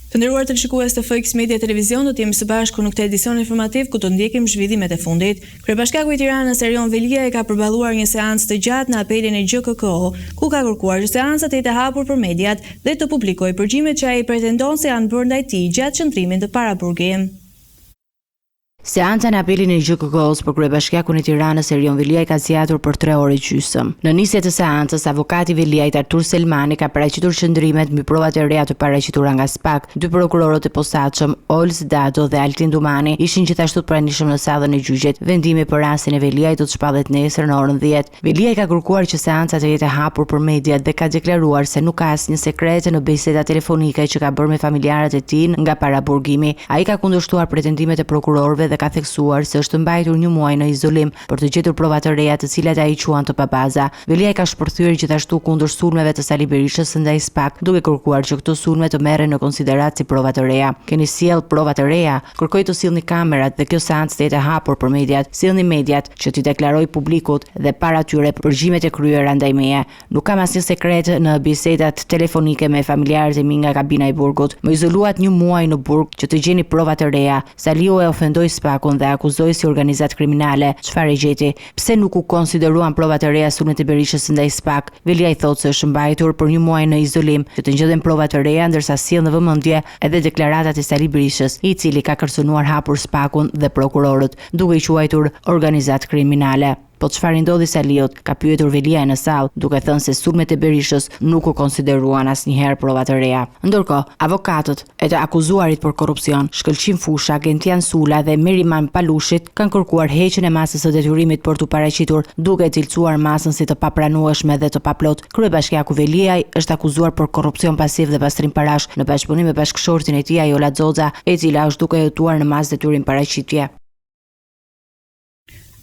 Të nderuar teleshikues të FX Media Televizion, do të jemi së bashku në këtë edicion informativ ku do të ndjekim zhvillimet e fundit. Kryebashkiaku i Tiranës, Erion Veliaj ka përballuar një seancë të gjatë në apelin e GJKKO, ku ka kërkuar që seanca të jetë e hapur për mediat dhe të publikojë përgjimet që ai pretendon se janë bërë ndaj tij gjatë qëndrimit në paraburgim. Seanca në apelin e GJKKO-së për kryebashkiakun e Tiranës, Erion Veliaj ka zgjatur për tre orë e gjysmë. Në nisje të seancës, avokati i Veliajt, Artur Selmani ka paraqitur qëndrimet mbi provat e reja të paraqitura nga SPAK. Dy prokurorët e posaçëm, Ols Dado dhe Altin Dumani, ishin gjithashtu të pranishëm në sallën e gjyqit. Vendimi për rastin e Veliajt do të shpallet nesër në orën dhjetë. Veliaj ka kërkuar që seanca të jetë e hapur për mediat dhe ka deklaruar se nuk ka asnjë sekret në bisedat telefonike që ka bërë me familjarët e tij nga paraburgimi. Ai ka kundërshtuar pretendimet e prokurorëve dhe ka theksuar se është mbajtur një muaj në izolim për të gjetur prova të reja të cilat ai i quan të pabaza. Veliaj ka shpërthyer gjithashtu kundër sulmeve të Sali Berishës ndaj SPAK, duke kërkuar që këto sulme të merren në konsideratë si prova të reja. Keni sjellë prova të reja? Kërkoj të sillni kamerat dhe kjo seancë të jetë e hapur për mediat. Sillni mediat, që t'i deklaroj publikut dhe para tyre përgjimet e kryera ndaj meje. Nuk kam asnjë sekret në bisedat telefonike me familjarët e mi nga kabina e burgut. Më izoluat një muaj në burg që të gjeni prova të reja. Saliu e ofendoi SPAK-un dhe e akuzoi si organizatë kriminale. Çfarë e gjeti? Pse nuk u konsideruan prova të reja sulmet e Berishës ndaj SPAK? Veliaj thotë se është mbajtur për një muaj në izolim që të ngjellen prova të reja ndërsa sjell në vëmendje edhe deklaratat e Sali Berishës, i cili ka kërcënuar hapur SPAK-un dhe prokurorët, duke i quajtur organizatë kriminale. Po çfarë i ndodhi Saliut? ka pyetur Veliaj në sallë, duke thënë se sulmet e Berishës nuk u konsideruan asnjëherë prova të reja. Ndërkohë, avokatët e të akuzuarit për korrupsion, Shkëlqim Fusha, Gentian Sula dhe Meriman Palushit kanë kërkuar heqjen e masës së detyrimit për t'u paraqitur, duke e cilësuar masën si të papranueshme dhe të paplotë. Kryebashkiaku Veliaj është akuzuar për korrupsion pasiv dhe pastrim parash në bashkëpunim me bashkëshortin e tij Ajola Xoxa, e cila është duke jetuar në masë detyrim paraqitje.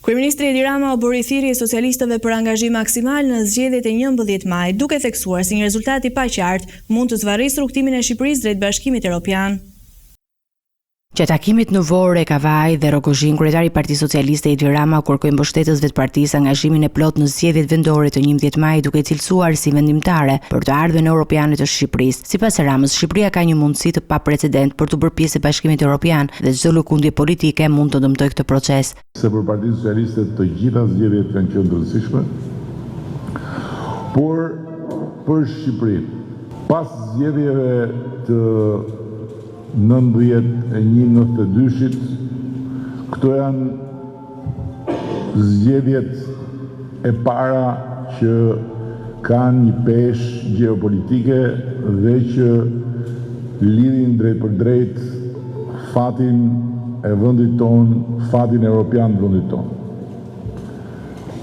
Kryeministri Edi Rama u bëri thirrje socialistëve për angazhim maksimal në zgjedhjet e 11 majit, duke theksuar se një rezultat i paqartë mund të zvarrisë rrugëtimin e Shqipërisë drejt Bashkimit Europian. Gjatë takimit në Vorë, Kavajë dhe Rrogozhinë, kryetari i Partisë Socialiste Edi Rama u kërkoi mbështetësve të partisë angazhimin e plotë në zgjedhjet vendore të 11 majit duke e cilësuar si vendimtare për të ardhmen europiane të Shqipërisë. Sipas Ramës, Shqipëria ka një mundësi të paprecedentë për t'u bërë pjesë e Bashkimit Europian dhe çdo lëkundje politike mund të dëmtojë këtë proces. Se për Partinë Socialiste të gjitha zgjedhjet kanë qenë të rëndësishme, por për Shqipërinë, pas zgjedhjeve të 91, 92-shit, këto janë zgjedhjet e para që kanë një peshë gjeopolitike dhe që lidhin drejtpërdrejt fatin e vendit tonë, fatin europian të vendit tonë.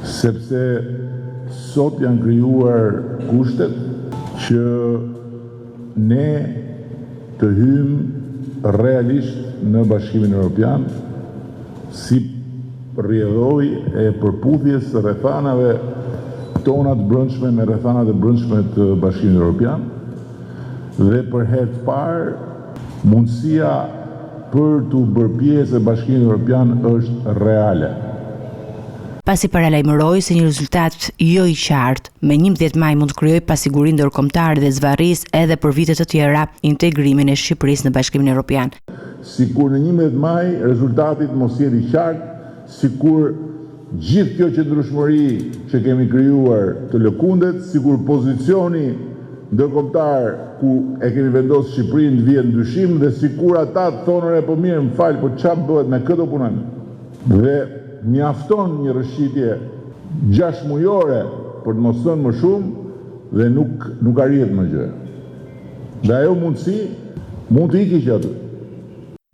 Sepse sot janë krijuar kushtet që Ne të hyjmë realisht në Bashkimin Europian si rrjedhojë e përputhjes së rrethanave tona të brendshme me rrethanat e brendshme të Bashkimit Europian dhe për herë të parë mundësia për t'u bërë pjesë e Bashkimit Europian është reale. Pasi paralajmëroi se një rezultat jo i qartë me 11 maj mund të krijojë pasiguri ndërkombëtare dhe zvarrisë edhe për vite të tjera integrimin e Shqipërisë në Bashkimin Europian. Sikur në 11 maj rezultati të mos jetë i qartë, sikur gjithë kjo qëndrueshmëri që kemi krijuar të lëkundet, sikur pozicioni ndërkombëtar ku e kemi vendosur Shqipërinë të vihet në dyshim dhe sikur ata të thonë ore po mirë më fal po ça bëhet me kë do punojmë dhe mjafton një rrëshqitje gjashtëmujore për të mos thënë më shumë dhe nuk nuk arrihet më gjë. Dhe ajo mundësi mund të iki që aty.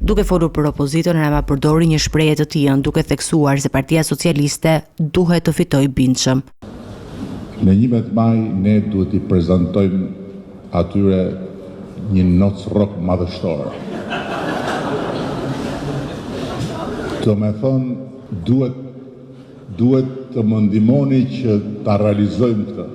Duke folur për opozitën, Rama përdori një shprehje të tijën, duke theksuar se Partia Socialiste duhet të fitojë bindshëm. Në 11 maj ne duhet t'i prezantojmë atyre një nocërrok madhështor. Domethënë, duhet, duhet të më ndihmoni që ta realizojmë këtë.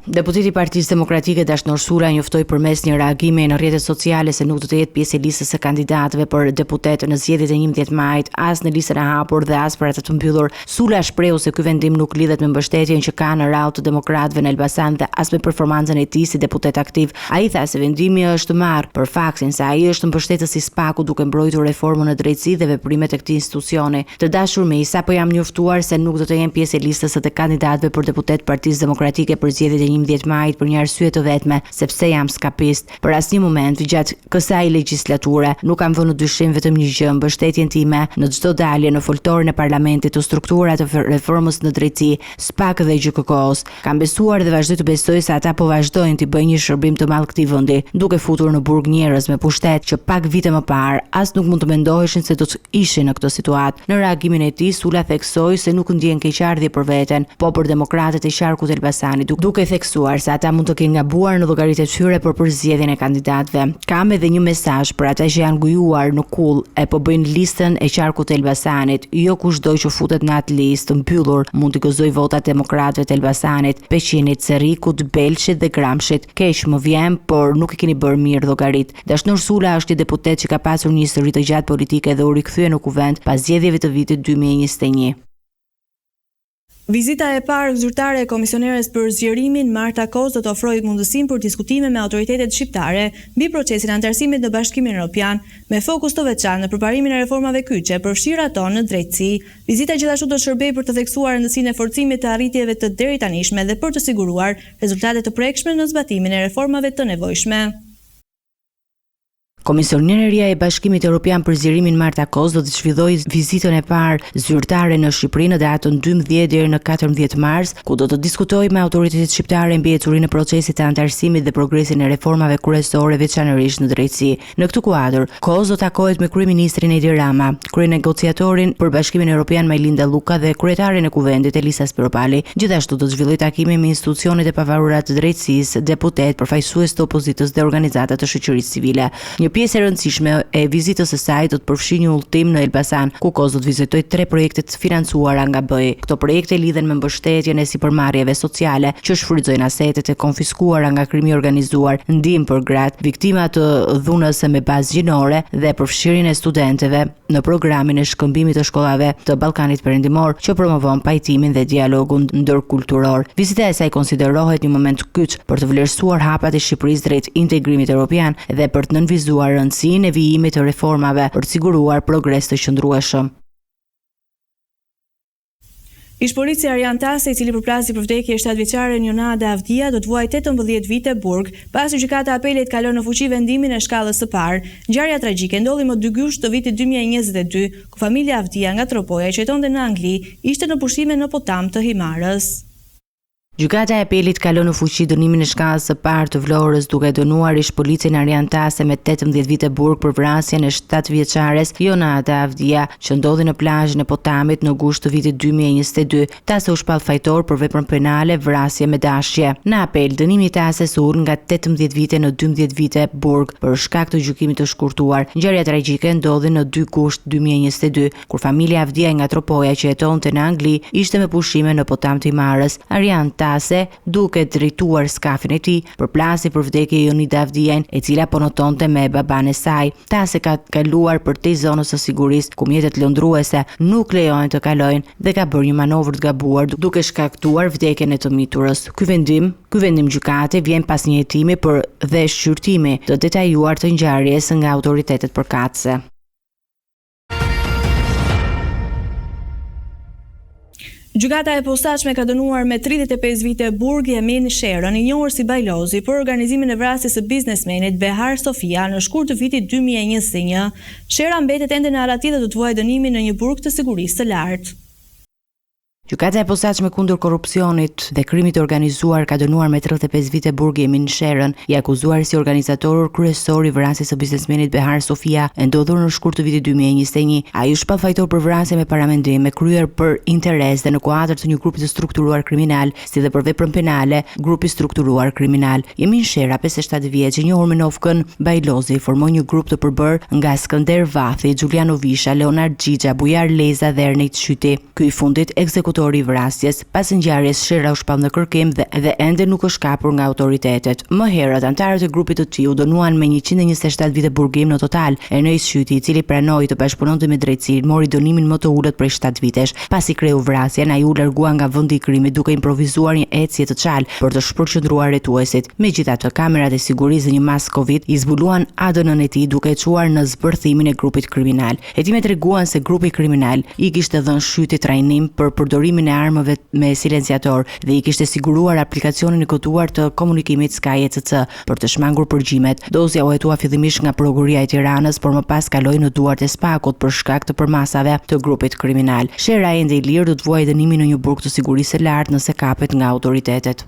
Deputeti i Partisë Demokratike Dashnor Sula njoftoi përmes një reagimi në rrjetet sociale se nuk do të jetë pjesë e listës së kandidatëve për deputetë në zgjedhjet e 11 majit, as në listën e hapur dhe as për atë të mbyllur. Sula shprehu se ky vendim nuk lidhet me mbështetjen që ka në radhë të demokratëve në Elbasan dhe as me performancën e tij si deputet aktiv. Ai tha se vendimi është marrë për faktin se ai është mbështetës i SPAK-ut duke mbrojtur reformën në drejtësi dhe veprimet e këtij institucioni. Të dashur miq, sapo jam njoftuar se nuk do të jem pjesë e listës së të kandidatëve për deputetë të Partisë Demokratike për zgjedhjet e 11 majit për një arsye të vetme, sepse jam skapist. Për asnjë moment gjatë kësaj legjislature nuk kam vënë në dyshim vetëm një gjë, mbështetjen time në çdo dalje në foltoren e parlamentit të strukturat të reformës në drejtësi, SPAK dhe GJKKO-s. Kam besuar dhe vazhdoj të besoj se ata po vazhdojnë t'i bëjnë një shërbim të madh këtij vendi, duke futur në burg njerëz me pushtet që pak vite më parë as nuk mund të mendoheshin se do të ishin në këtë situatë. Në reagimin e tij, Sula theksoi se nuk ndjen keqardhje për veten, po për demokratët e qarkut të Elbasanit, duke theksuar se ata mund të kenë gabuar në llogaritë e tyre për përzgjedhjen e kandidatëve. Kam edhe një mesazh për ata që janë ngujuar në kullë e po bëjnë listën e qarkut të Elbasanit, jo kushdo që futet në atë listë të mbyllur mund t'i gëzojë votat demokratëve të Elbasanit, Peqinit, Cërrikut, Belshit dhe Gramshit. Keq më vjen, por nuk i keni bërë mirë llogaritë. Dashnor Sula është një deputet që ka pasur një histori të gjatë politike dhe u rikthye në Kuvend pas zgjedhjeve të vitit 2021. Vizita e parë zyrtare e Komisioneres për Zgjerimin, Marta Kos do të ofrojë mundësinë për diskutime me autoritetet shqiptare mbi procesin e anëtarësimit në Bashkimin Europian, me fokus të veçantë në përparimin e reformave kyçe, përfshirë ato në drejtësi. Vizita gjithashtu do të shërbejë për të theksuar rëndësinë e forcimit të arritjeve të deritanishme dhe për të siguruar rezultate të prekshme në zbatimin e reformave të nevojshme. Komisionerja e Bashkimit Europian për Zgjerimin Marta Kos do të zhvillojë vizitën e parë zyrtare në Shqipëri në datën 12 deri në 14 mars, ku do të diskutojë me autoritetet shqiptare mbi ecurinë e procesit të anëtarësimit dhe progresin e reformave kryesore veçanërisht në drejtësi. Në këtë kuadër, Kos do takohet me kryeministrin Edi Rama, kryenegociatorin për Bashkimin Europian Majlinda Lluka dhe kryetaren e Kuvendit Elisa Spiropali. Gjithashtu do të zhvillojë takime me institucionet e pavarura të drejtësisë, deputetë, përfaqësues të opozitës dhe organizata të shoqërisë civile. Një pjesë e rëndësishme e vizitës së saj do të përfshijë një udhëtim në Elbasan, ku Kos do të vizitojë tre projekte të financuara nga BE. Këto projekte lidhen me mbështetjen e sipërmarrjeve sociale që shfrytëzojnë asetet e konfiskuara nga krimi i organizuar, ndihmë për gratë, viktima të dhunës me bazë gjinore dhe përfshirjen e studentëve në programin e shkëmbimit të shkollave të Ballkanit Perëndimor, që promovon pajtimin dhe dialogun ndërkulturor. Vizita e saj konsiderohet një moment kyç për të vlerësuar hapat e Shqipërisë drejt integrimit europian dhe për të nënvizuar rëndësinë e vijimit të reformave për të siguruar progres të qëndrueshëm. Ish-polici Arjan Tase, i cili përplasi për vdekje shtatëvjeçaren Jonada Avdia, do të vuajë 18 vite burg, pasi Gjykata e Apelit ka lënë në fuqi vendimin e shkallës së parë. Ngjarja tragjike ndodhi më 2 gusht të vitit 2022, ku familja Avdia nga Tropoja që jetonte në Angli, ishte në pushime në Potam të Himarës. Gjykata e Apelit ka lënë në fuqi dënimin e shkallës së parë të Vlorës duke dënuar ish-policin Arjan Tase me 18 vite burg për vrasjen e shtatëvjeçares Jonada Avdia, që ndodhi në plazhin e Potamit në gusht të vitit 2022. Tase u shpall fajtor për veprën penale vrasje me dashje. Në apel, dënimi i Tases u ul nga 18 vite në 12 vite burg për shkak të gjykimit të shkurtuar. Ngjarja tragjike ndodhi në 2 gusht 2022, kur familja Avdiaj nga Tropoja që jetonte në Angli ishte me pushime në Potam të Himarës. Arjan Tase, duke drejtuar skafin e tij, përplasi për vdekje Jonida Avdiajn, e cila po notonte me babanë e saj. Tase ka kaluar përtej zonës së sigurisë, ku mjetet lundruese nuk lejohen të kalojnë dhe ka bërë një manovër të gabuar duke shkaktuar vdekjen e të miturës. Ky vendim, ky vendim gjykate vjen pas një hetimi për dhe shqyrtimi të detajuar të ngjarjes nga autoritetet përkatëse. Gjykata e Posaçme ka dënuar me 35 vite burg Jemin Sherën, i njohur si Bajlozi, për organizimin e vrasjes së biznesmenit Behar Sofia në shkurt të vitit 2021. Shera mbetet ende në arrati dhe do të vuajë dënimin në një burg të sigurisë së lartë. Gjykata e Posaçme kundër Korrupsionit dhe Krimit të Organizuar ka dënuar me 35 vite burg Jemin Sherën, i akuzuar si organizator kryesor i vrasjes së biznesmenit Behar Sofia, e ndodhur në shkurt të vitit 2021. Ai u shpall fajtor për vrasje me paramendim, e kryer për interes dhe në kuadër të një grupi të strukturuar kriminal, si dhe për veprën penale Grup i strukturuar kriminal. Jemin Shera, 57 vjeç, i njohur me nofkën Bajlozi, formoi një grup të përbërë nga Skënder Vathi, Xhuliano Visha, Leonard Xhixha, Bujar Leza dhe Ernejt Shyti. Ky i fundit ekzekutoi. autori i vrasjes. Pas ngjarjes, Shera u shpall në kërkim dhe dhe ende nuk është kapur nga autoritetet. Më herët, anëtarët e grupit të tij u dënuan me 127 vite burgim në total. Eneis Shyti, i cili pranoi të bashkëpunonte me drejtësinë, mori dënimin më të ulët prej 7 vitesh. Pasi kreu vrasjen, ai u largua nga vendi i krimit duke improvizuar një ecje të çalë për të shpërqendruar hetuesit. Megjithatë, kamerat e sigurisë dhe një maskë Covid i zbuluan ADN-në e tij duke e çuar në zbërthimin e grupit kriminal. Hetimet treguan se grupi kriminal i kishte dhënë Shytit trajnim për përdorimin e armëve me silenciator dhe i kishte siguruar aplikacionin e koduar të komunikimit Sky ECC për të shmangur përgjimet. Dosja u hetua fillimisht nga Prokuroria e Tiranës, por më pas kaloi në duart e SPAK-ut për shkak të përmasave të grupit kriminal. Shera ende i lirë do të vuajë dënimin në një burg të sigurisë së lartë nëse kapet nga autoritetet.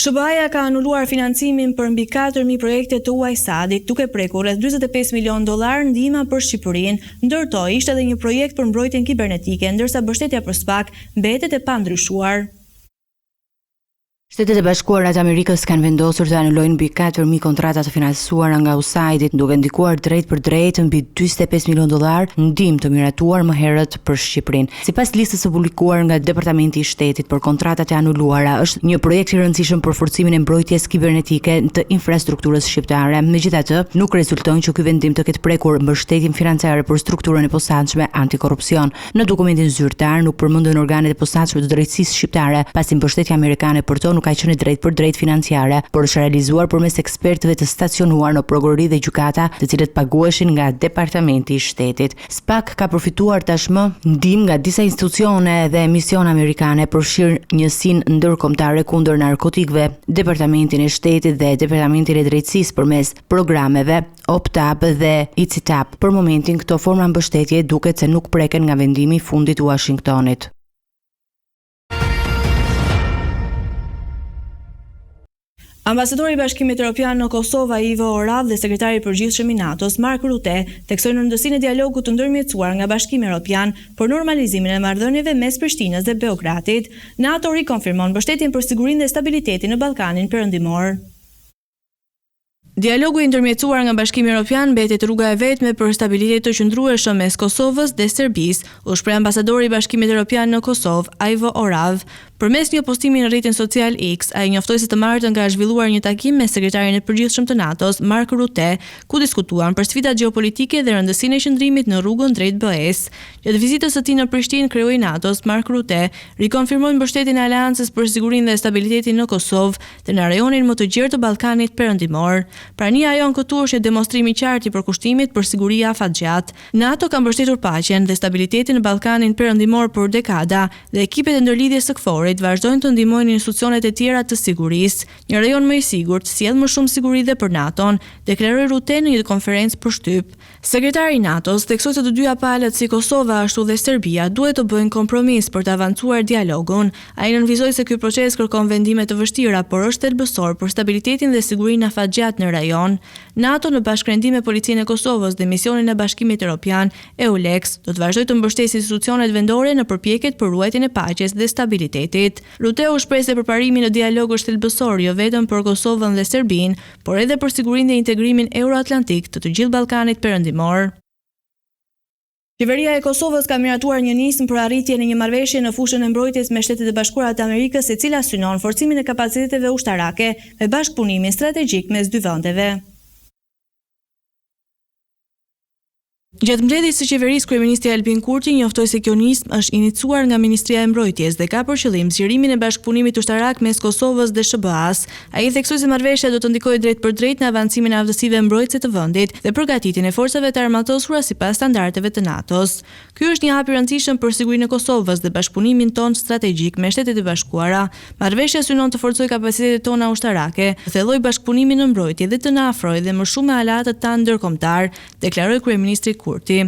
SHBA-ja ka anuluar financimin për mbi 4.000 projekte të USAID-it, duke prekur rreth 45 milionë dollarë ndihma për Shqipërinë. Ndër to ishte edhe një projekt për mbrojtjen kibernetike, ndërsa mbështetja për SPAK mbetet e pandryshuar. Shtetet e Bashkuara të Amerikës kanë vendosur të anulojnë mbi 4.000 kontrata të financuara nga USAID-it, duke ndikuar drejtpërdrejt mbi 45 milionë dollarë ndihmë të miratuar më herët për Shqipërinë. Sipas listës së publikuar nga Departamenti i Shtetit për kontratat e anuluara, është një projekt i rëndësishëm për forcimin e mbrojtjes kibernetike të infrastrukturës shqiptare. Megjithatë, nuk rezulton që ky vendim të ketë prekur mbështetjen financiare për strukturën e posaçme antikorrupsion. Në dokumentin zyrtar nuk përmenden organet e posaçme të drejtësisë shqiptare, pasi mbështetja amerikane për to nuk ka qenë e drejtpërdrejtë financiare, por është realizuar përmes ekspertëve të stacionuar në prokurori dhe gjykata, të cilët paguheshin nga Departamenti i Shtetit. SPAK ka përfituar tashmë ndihmë nga disa institucione dhe misione amerikane, përfshirë Njësinë Ndërkombëtare kundër Narkotikëve, Departamentin e Shtetit dhe Departamentin e Drejtësisë përmes programeve OPTAP dhe ICITAP. Për momentin, këto forma mbështetje duket se nuk preken nga vendimi i fundit i Uashingtonit. Ambasadori i Bashkimit Evropian në Kosovë, Aivo Orav dhe sekretari i përgjithshëm i NATO-s, Mark Rutte, theksojnë rëndësinë e dialogut të ndërmjetësuar nga Bashkimi Evropian për normalizimin e marrëdhënieve mes Prishtinës dhe Beogradit. NATO rikonfirmon mbështetjen për sigurinë dhe stabilitetin në Ballkanin Perëndimor. Dialogu i ndërmjetësuar nga Bashkimi Evropian mbetet rruga e vetme për stabilitet të qëndrueshëm mes Kosovës dhe Serbisë, u shpreh ambasadori i Bashkimit Evropian në Kosovë, Aivo Orav. Përmes një postimi në rrjetin social X, ai njoftoi se të martën ka zhvilluar një takim me sekretarin e përgjithshëm të NATO-s, Mark Rutte, ku diskutuan për sfidat gjeopolitike dhe rëndësinë e qëndrimit në rrugën drejt BE-së. Gjatë vizitës së tij në Prishtinë, kreu i NATO-s, Mark Rutte, rikonfirmoi mbështetjen e Aleancës për sigurinë dhe stabilitetin në Kosovë dhe në rajonin më të gjerë të Ballkanit Perëndimor. Prania jonë këtu është një demonstrim i qartë i përkushtimit për siguri afatgjatë. NATO ka mbështetur paqen dhe stabilitetin në Ballkanin Perëndimor për dekada dhe ekipet e ndërlidhjes së KFOR-it vazhdojnë të ndihmojnë institucionet e tjera të sigurisë. Një rajon më i sigurt sjell më shumë siguri dhe për NATO-n, deklaroi Rutte në një konferencë për shtyp. Sekretari i NATO-s theksoi se të dyja palët si Kosova ashtu dhe Serbia duhet të bëjnë kompromis për të avancuar dialogun. Ai nënvizoi se ky proces kërkon vendime të vështira, por është thelbësor për stabilitetin dhe sigurinë afatgjatë në rajon. NATO në bashkërendim me Policinë e Kosovës dhe misionin e Bashkimit Europian, EULEX, do të vazhdojë të mbështesë institucionet vendore në përpjekjet për ruajtjen e paqes dhe stabilitetit. Rutte u shpreh se përparimi në dialog është thelbësor jo vetëm për Kosovën dhe Serbinë, por edhe për sigurinë dhe integrimin euroatlantik të të gjithë Ballkanit Perëndimor. Qeveria e Kosovës ka miratuar një nismë për arritjen e një marrëveshje në fushën e mbrojtjes me Shtetet e Bashkuara të Amerikës e cila synon forcimin e kapaciteteve ushtarake me bashkëpunimin strategjik mes dy vendeve. Gjatë mbledhjes së qeverisë, kryeministri Albin Kurti njoftoi se kjo nismë është iniciuar nga Ministria e Mbrojtjes dhe ka për qëllim zgjerimin e bashkëpunimit ushtarak mes Kosovës dhe SHBA-së. Ai theksoi se marrëveshja do të ndikojë drejtpërdrejt në avancimin e aftësive mbrojtëse të vendit dhe përgatitjen e forcave të armatosura sipas standardeve të NATO-s. Ky është një hap i rëndësishëm për sigurinë e Kosovës dhe bashkëpunimin tonë strategjik me Shtetet e Bashkuara. Marrëveshja synon të forcojë kapacitetet tona ushtarake, të thellojë bashkëpunimin në mbrojtje dhe të na afrojë dhe më shumë me aleatët tanë ndërkombëtarë, deklaroi kryeministri Kurti.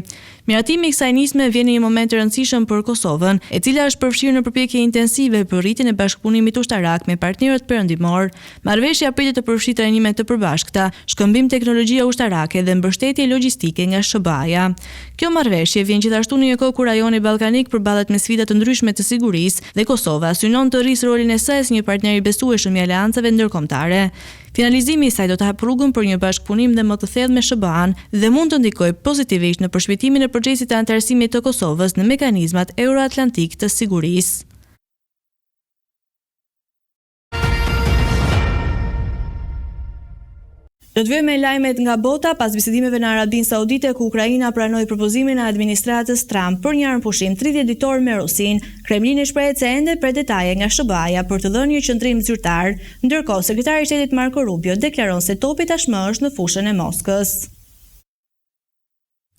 Miratimi i kësaj nisme vjen në një moment të rëndësishëm për Kosovën, e cila është përfshirë në përpjekje intensive për rritjen e bashkëpunimit ushtarak me partnerët perëndimorë. Marrëveshja pritet të përfshijë trajnime të përbashkëta, shkëmbim teknologjie ushtarake dhe mbështetje logjistike nga SHBA-ja. Kjo marrëveshje vjen gjithashtu në një kohë kur rajoni ballkanik përballet me sfida të ndryshme të sigurisë dhe Kosova synon të rrisë rolin e saj si një partner i besueshëm i aleancave ndërkombëtare. Finalizimi i saj do të hapë rrugën për një bashkëpunim dhe më të thellë me SHBA-në dhe mund të ndikojë pozitivisht në përshpejtimin e procesit të anëtarësimit të Kosovës në mekanizmat euroatlantikë të sigurisë. Do të vijojmë me lajmet nga bota pas bisedimeve në Arabinë Saudite ku Ukraina pranoi propozimin e administratës Trump për një armëpushim 30 ditor me Rusinë. Kremlini shprehet se ende pret detaje nga SHBA-ja për të dhënë një qëndrim zyrtar. Ndërkohë, sekretari i Shtetit Marco Rubio deklaron se topi tashmë është në fushën e Moskës.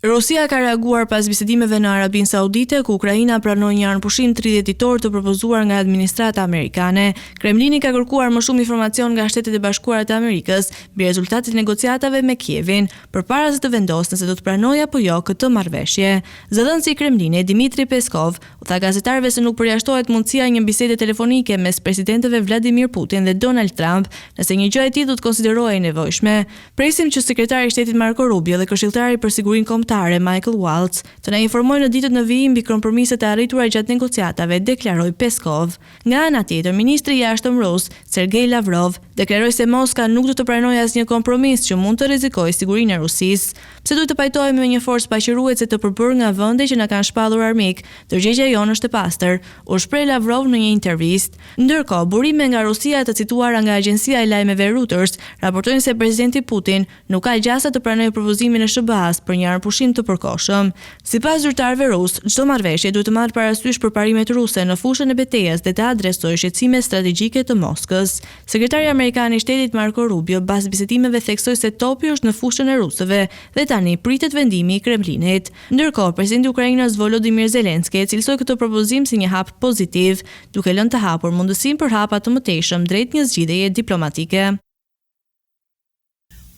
Rusia ka reaguar pas bisedimeve në Arabinë Saudite, ku Ukraina pranoi një armëpushim 30 ditor të propozuar nga administrata amerikane. Kremlini ka kërkuar më shumë informacion nga Shtetet e Bashkuara të Amerikës mbi rezultatet e negociatave me Kievin, përpara se të vendosë nëse do të pranojë apo jo këtë marrëveshje. Zëdhënësi i Kremlinit, Dmitry Peskov, u tha gazetarëve se nuk përjashtohet mundësia e një bisede telefonike mes presidentëve Vladimir Putin dhe Donald Trump, nëse një gjë e tillë do të konsiderohej e nevojshme. Presim që Sekretari i Shtetit Marco Rubio dhe Këshilltari për Sigurinë Kombëtare, Michael Waltz, të na informojnë në ditët në vijim mbi kompromiset e arritura gjatë negociatave, deklaroi Peskov. Nga ana tjetër, ministri i Jashtëm rus, Sergei Lavrov, deklaroi se Moska nuk do të pranojë asnjë kompromis që mund të rrezikojë sigurinë e Rusisë. Pse duhet të pajtohemi me një forcë paqeruajtëse të përbërë nga vende që na kanë shpallur armik? Ndërgjegjja jonë është e pastër, u shpreh Lavrov në një intervistë. Ndërkohë, burime nga Rusia të cituara nga agjencia e lajmeve Reuters raportojnë se presidenti Putin nuk ka gjasa të pranojë propozimin e SHBA-së për një armëpushim të përkohshëm. Sipas zyrtarëve rusë, çdo marrëveshje duhet të marrë parasysh përparimet ruse në fushën e betejës dhe të adresojë shqetësimet strategjike të Moskës. Sekretari amerikan i Shtetit Marco Rubio pas bisedimeve theksoi se topi është në fushën e rusëve dhe tani pritet vendimi i Kremlinit. Ndërkohë, presidenti ukrainas Volodymyr Zelensky e cilësoi këtë propozim si një hap pozitiv, duke lënë të hapur mundësinë për hapa të mëtejshëm drejt një zgjidhjeje diplomatike.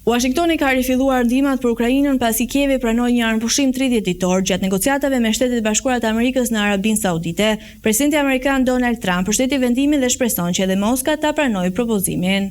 Uashingtoni ka rifilluar ndihmat për Ukrainën pasi Kievi pranoi një armëpushim 30 ditor gjatë negociatave me Shtetet e Bashkuara të Amerikës në Arabinë Saudite. Presidenti amerikan Donald Trump përshëndeti vendimin dhe shpreson që edhe Moska ta pranojë propozimin.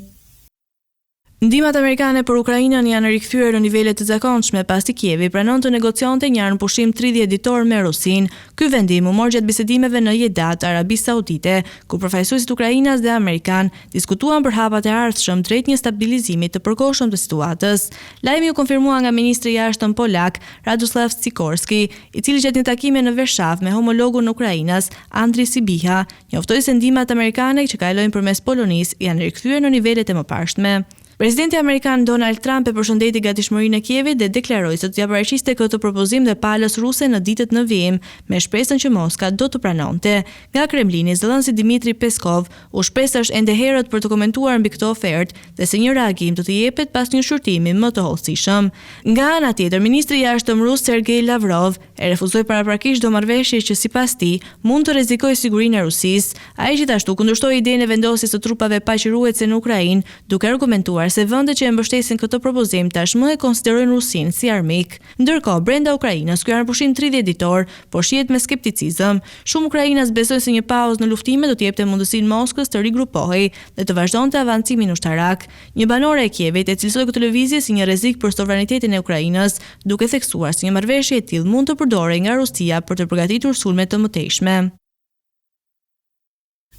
Ndihmat amerikane për Ukrainën janë rikthyer në nivele të zakonshme pasi Kievi pranon të negocionte një armëpushim 30 ditor me Rusinë. Ky vendim u mor gjatë bisedimeve në Jeddah të Arabisë Saudite, ku përfaqësuesit ukrainas dhe amerikanë diskutuan për hapat e ardhshëm drejt një stabilizimi të përkohshëm të situatës. Lajmi u konfirmua nga ministri i Jashtëm polak, Radoslaw Sikorski, i cili gjatë një takimi në Varshavë me homologun ukrainas, Andriy Sybiha, njoftoi se ndihmat amerikane që kalojnë përmes Polonisë janë rikthyer në nivelet e mëparshme. Presidenti amerikan Donald Trump e përshëndeti gatishmërinë e Kievit dhe deklaroi se do t'ia paraqiste këtë propozim dhe palës ruse në ditët në vijim, me shpresën që Moska do të pranonte. Nga Kremlini, zëdhënësi Dmitry Peskov u shpreh se është ende herët për të komentuar mbi këtë ofertë dhe se një reagim do të jepet pas një shqyrtimi më të hollësishëm. Nga ana tjetër, ministri i Jashtëm rus Sergei Lavrov e refuzoi paraprakisht çdo marrëveshje që sipas tij, mund të rrezikojë sigurinë e Rusisë. Ai gjithashtu kundërshtoi idenë e vendosjes së trupave paqeruajtëse në Ukrainë, duke argumentuar se vendet që e mbështesin këtë propozim tashmë e konsiderojnë Rusinë si armik. Ndërkohë, brenda Ukrainës, ky armëpushim 30 ditor po shihet me skepticizëm. Shumë ukrainas besojnë se një pauzë në luftime do t'i jepte mundësinë Moskës të rigrupohej dhe të vazhdonte avancimin ushtarak. Një banore e Kievit e cilësoi këtë lëvizje si një rrezik për sovranitetin e Ukrainës, duke theksuar se një marrëveshje e tillë mund të përdorej nga Rusia për të përgatitur sulme të mëtejshme.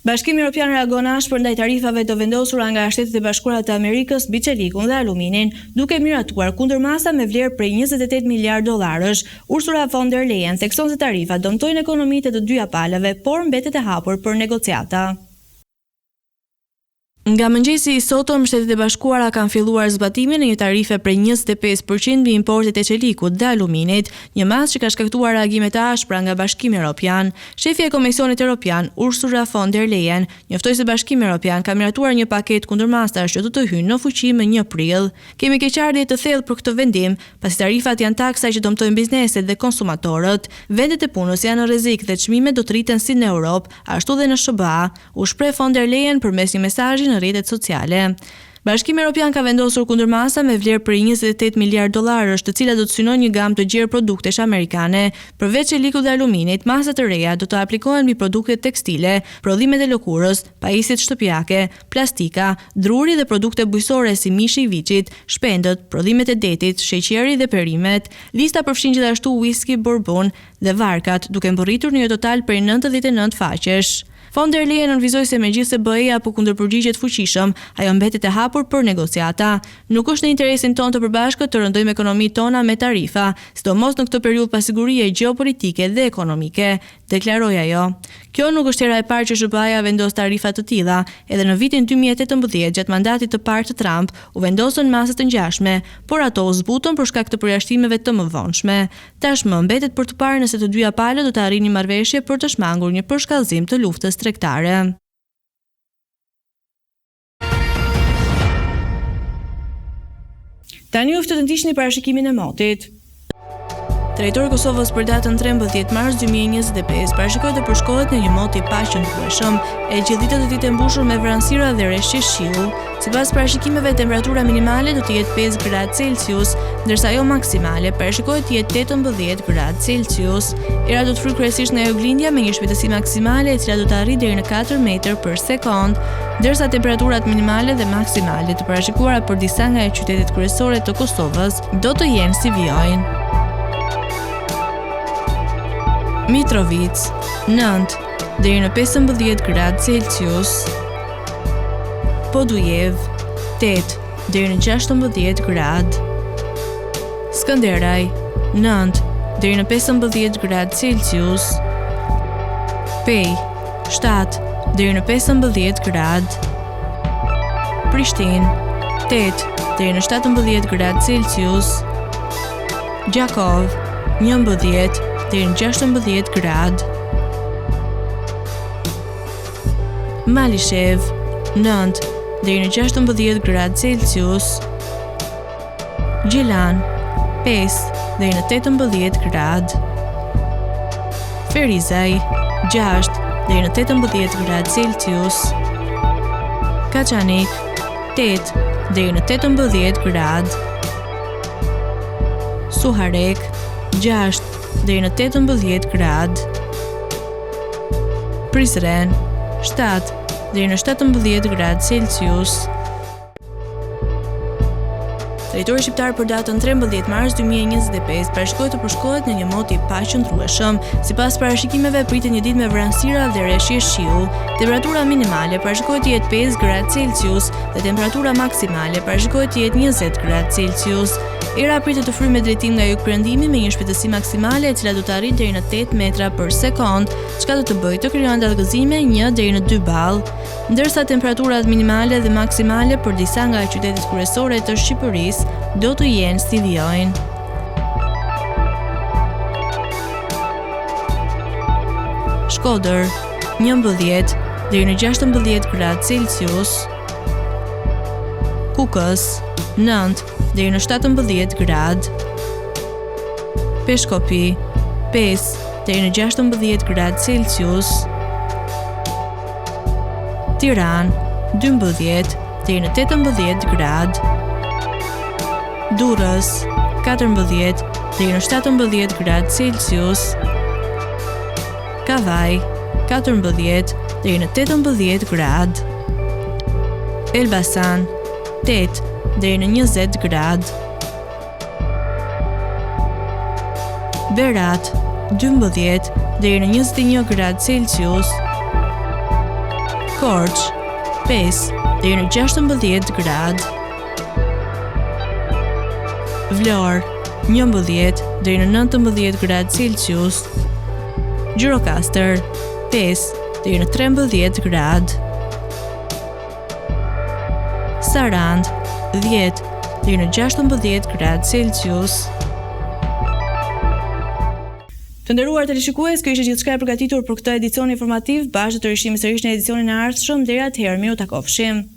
Bashkimi Europian reagon ashpër ndaj tarifave të vendosura nga Shtetet e Bashkuara të Amerikës mbi çelikun dhe aluminin, duke miratuar kundërmasa me vlerë prej 28 miliardë dollarësh. Ursula von der Leyen thekson se tarifat dëmtojnë ekonomitë e të dyja palëve, por mbetet e hapur për negociata. Nga mëngjesi i sotëm, Shtetet e Bashkuara kanë filluar zbatimin e një tarife prej 25% mbi importet e çelikut dhe aluminit, një masë që ka shkaktuar reagime të ashpra nga Bashkimi Europian. Shefja e Komisionit Europian, Ursula von der Leyen, njoftoi se Bashkimi Europian ka miratuar një paketë kundërmasash që do të hyjnë në fuqi më 1 prill. Kemi keqardhje të thellë për këtë vendim, pasi tarifat janë taksa që dëmtojnë bizneset dhe konsumatorët. Vendet e punës janë në rrezik dhe çmimet do të rriten si në Europë, ashtu dhe në SHBA, u shpreh von der Leyen përmes një mesazhi në rrjetet sociale. Bashkimi Europian ka vendosur kundërmasa me vlerë prej 28 miliardë dollarësh, të cilat do të synojnë një gamë të gjerë produktesh amerikane. Përveç çelikut dhe aluminit, masa të reja do të aplikohen mbi produktet tekstile, prodhimet e lëkurës, pajisjet shtëpiake, plastika, druri dhe produkte bujqësore si mishi i viçit, shpendët, prodhimet e detit, sheqeri dhe perimet. Lista përfshin gjithashtu whisky bourbon dhe varkat, duke mbërritur në një total prej 99 faqesh. Von der Leyen nënvizoi se megjithëse BE-ja po kundërpërgjigjet fuqishëm, ajo mbetet e hapur për negociata. Nuk është në interesin tonë të përbashkët të rëndojmë ekonomitë tona me tarifa, sidomos në këtë periudhë pasigurie gjeopolitike dhe ekonomike, deklaroi ajo. Kjo nuk është hera e parë që SHBA-ja vendos tarifa të tilla, edhe në vitin 2018, gjatë mandatit të parë të Trump, u vendosën masa të ngjashme, por ato u zbutën për shkak të përjashtimeve të mëvonshme. Tashmë, mbetet për t'u parë nëse të dyja palët do të arrijnë një marrëveshje për të shmangur një përshkallëzim të luftës tregtare. Tani ju ftoj të ndiqni parashikimin e motit. Territori i Kosovës për datën 13 mars 2025 parashikohet të përshkohet nga një mot i paqëndrueshëm. E gjithë dita do të jetë e mbushur me vranësira dhe reshje shiu. Sipas parashikimeve, temperatura minimale do të jetë 5 gradë Celsius, ndërsa ajo maksimale parashikohet të jetë 18 gradë Celsius. Era do të fryjë kryesisht nga juglindja me një shpejtësi maksimale e cila do të arrijë deri në 4 metër për sekondë, ndërsa temperaturat minimale dhe maksimale të parashikuara për disa nga qytetet kryesore të Kosovës do të jenë si vijojnë. Mitrovicë, 9 deri në 15 gradë Celsius. Podujevë, 8 deri në 16 gradë. Skënderaj, 9 deri në 15 gradë Celsius. Pejë, 7 deri në 15 gradë. Prishtinë, 8 deri në 17 gradë Celsius. Gjakovë, 11 deri në 16 gradë. Malishevë, 9 deri në 16 gradë Celsius. Gjilan, 5 deri në 18 gradë. Ferizaj, 6 deri në 18 gradë Celsius. Kaçanik, 8 deri në 18 gradë. Suharekë, 6 deri në 18 gradë. Prizren, 7 deri në 17 gradë Celsius. Territori shqiptar për datën 13 mars 2025 parashikohet të përshkohet nga një mot i paqëndrueshëm. Sipas parashikimeve pritet një ditë me vranësira dhe reshje shiu. Temperatura minimale parashikohet të jetë 5 gradë Celsius dhe temperatura maksimale parashikohet të jetë 20 gradë Celsius. Era pritet të fryjë me drejtim nga jugperëndimi me një shpejtësi maksimale e cila do të arrijë deri në 8 metra për sekondë, çka do të bëjë të krijohen dallgëzime 1 deri në 2 ballë. Ndërsa temperaturat minimale dhe maksimale për disa nga qytetet kryesore të Shqipërisë do të jenë si vijojnë. Shkodër, 11 deri në 16 gradë Celsius. Kukës, 9 deri në 17 gradë. Peshkopi, 5 deri në 16 gradë Celsius. Tiranë, 12 deri në 18 gradë. Durrës, 14 deri në 17 gradë Celsius. Kavajë, 14 deri në 18 gradë. Elbasan, 8 deri në 20 gradë. Berat, 12 deri në 21 gradë Celsius. Korçë, 5 deri në 16 gradë. Vlorë, 11 deri në 19 gradë Celsius. Gjirokastër, 5 deri në 13 gradë. Sarandë, 10 deri në 16 gradë Celsius. Të nderuar teleshikues, kjo ishte gjithçka e përgatitur për këtë edicion informativ. Bashkë do të rishihemi sërish në edicionin e ardhshëm. Deri atëherë, mirutakofshim.